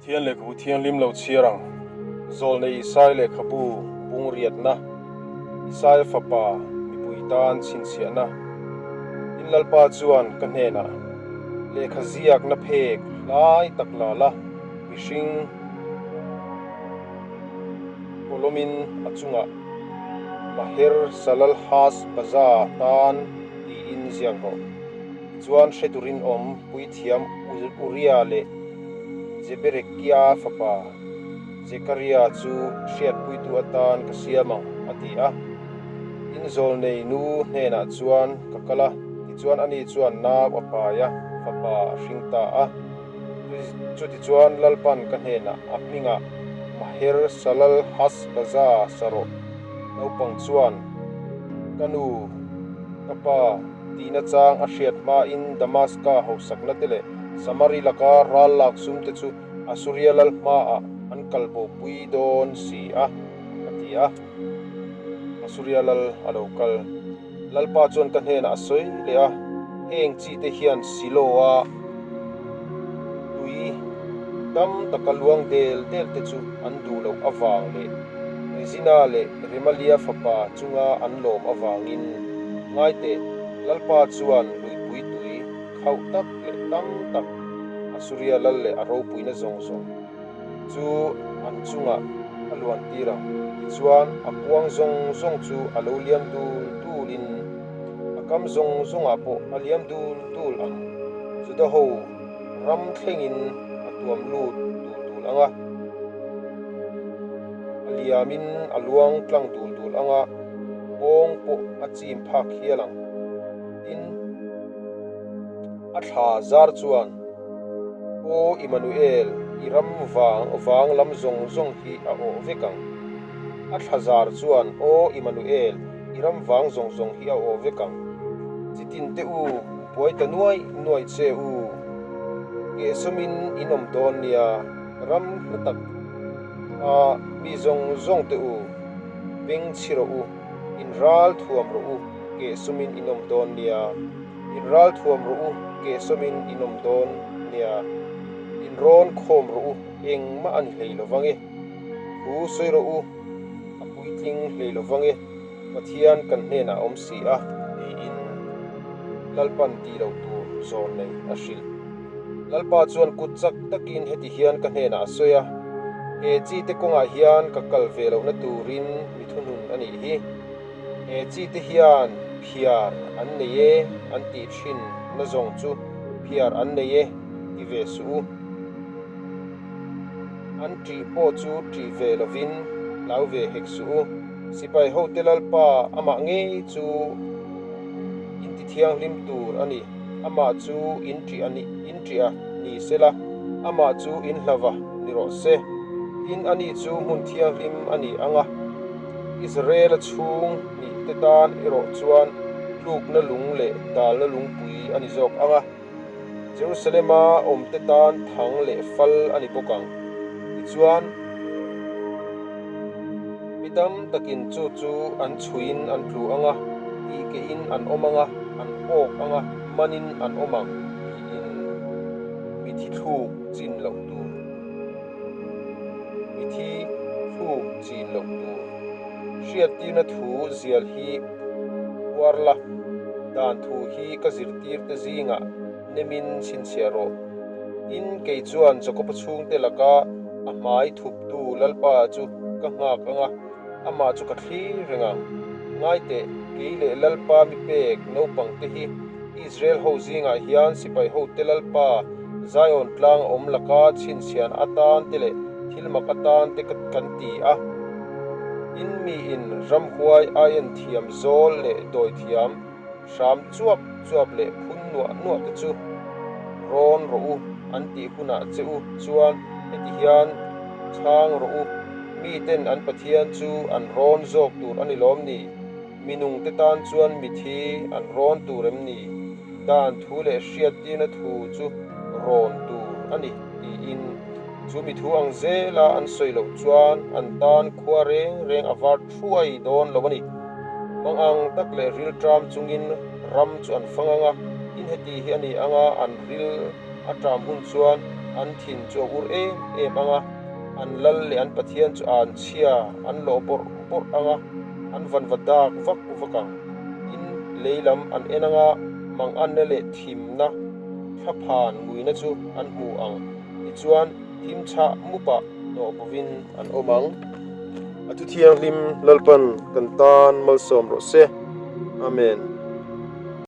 Pathian lehkhabu thianghlim lo chhiar ang. Zawlnei Isai lehkhabu bung riatna, Isaia fapa mipui tan chhinchhiahna. Tin Lalpa chuan ka hnenah, Lehkha ziakna phek hlai tak la la, mihring kawlawmin a chungah Maher Salal Has Baza tan tiin ziak rawh. Tichuan hre turin awm puithiam Uria leh Jeberekia fapa Zekaria chu hriatpuitu atan ka siam ang, a ti a. In zawlnei nu hnenah chuan ka kal a, tichuan ani chuan nau a pai a, fapa a hring ta a. Chutichuan Lalpan ka hnenah a hmingah Maher Salal Has Baza sa rawh. Naupang chuan, Ka nu, ka pa, tihna chang a hriat hmain Damaska hausakna te leh Samari laka ral lak sum te chu Asuria lal hmaah an kal bopui dawn si a, a ti a. Asuria lal a lo kal. Lalpa chuan ka hnenah a sawi leh a, Heng chi te hian Siloa tui dam taka luang del del te chu an duh loh avang leh Rezina leh Remalia fapa chunga an lawm avangin ngaiteh Lalpa chuan luipui tui khauh tak leh tam tak Asuria lal leh a ropuina zawng zawng chu an chungah a luan tir ang. Tichuan, a kuang zawng zawng chu a lo liam dul dulin a kam zawng zawngah pawh a liam dul dul ang. Juda ho ram thlengin a tuam lut dul dul ang a, a liamin a luang tlang dul dul ang a, kawng pawh a chim phak hial ang. Tin, a thla zar chuan. Aw Immanuel, i ram vang vang lam zawng zawng hi a awh vek ang. A thla zar chuan, Aw Immanuel, i ram vang zawng zawng hi a awh vek ang. Chitin te u, buai ta nuai nuai che u. Kehsawmin in awm dawn nia, ram hla tak a mi zawng zawng te u, beng chhi rawh u, in ral thuam rawh u, kehsawmin in awm dawn nia. In ral thuam rawh u, kehsawmin in awm dawn nia. In rawn khawm rawh u, engmah a ni hlei lo vang e. Thu sawi rawh u, a puitling hlei lo vang e, Pathian kan hnenah a awm si a, tiin Lalpan tih loh tur zawn nei a hrilh. Lalpa chuan kut chak takin heti hian ka hnenah a sawi a, He chi te kawngah hian ka kal ve lohna turin mi thunun a nih hi. He chi te hian phiar an nei e an tih thin na zawng chu phiar an nei e ti ve suh u. An ṭih pawh chu ṭih ve lovin hlau ve hek suh u. Sipai hote Lalpa amah ngei chu in ti thianghlim tur a ni. Amah chu in ṭih a ni, in ṭih a ni sela, amah chu in hlava ni rawh se. Tin, ani chu hmun thianghlim a ni ang a. Israel-a chhung hnih te tan erawh chuan tlukna lung leh dalna lungpui a ni zawk ang a, Jerusalem-a awmte tan thang leh fal a ni bawk ang. Tichuan, mi tam takin chu chu an chhuiin an tlu ang a, tihkehin an awm ang a, an awk ang a, manin an awm ang, tiin mi thi thluk chin loh tur. Mithi thluk chin loh tur. Hriattirna thu zial hi puar la, dan thu hi ka zirtir te zingah nemin chhinchhiah rawh. Tin, kei chuan Jakoba chhungte laka a hmai thuptu Lalpa chu ka nghak ang a, amah chu ka thlir reng ang. Ngaiteh, kei leh Lalpa mi pek naupang te hi Israel ho zingah hian sipai hote Lalpa Zion tlang a awm laka chhinchhian atan te leh thil mak atan te kan ti a. Tin miin ramhuai aien thiam zawl leh dawi thiam hram chuap chuap leh phun nuah nuah te chu rawn rawh u an tih hunah che u chuan heti hian chhang rawh u, miten an Pathian chu an rawn zawk tur a ni lawm ni? Mi nungte tan chuan mithi an rawn tur em ni? Dan thu leh hriattirna thu chu rawn tur a ni, tiin. Chu mi thu ang zela an sawi loh chuan an tan khua reng reng a var thuai dawn lo a ni. Mang ang tak leh ril ṭam chungin ram chu an fang ang a, tin heti hi a ni ang a, an ril a ṭam hun chuan An thin chu a ur em em ang a, an lal leh an Pathian chu an chhia an lawh bawrh bawrh ang a, an vanva dak vak vak ang. Tin, lei lam an en ang a, manganna leh thimna thlaphan nguina chu an hmu ang. Tichuan, thim chhah mupah hnawh bovin an awm ang. A thu thianghlim Lalpan kan tan malsawm rawh se. Amen.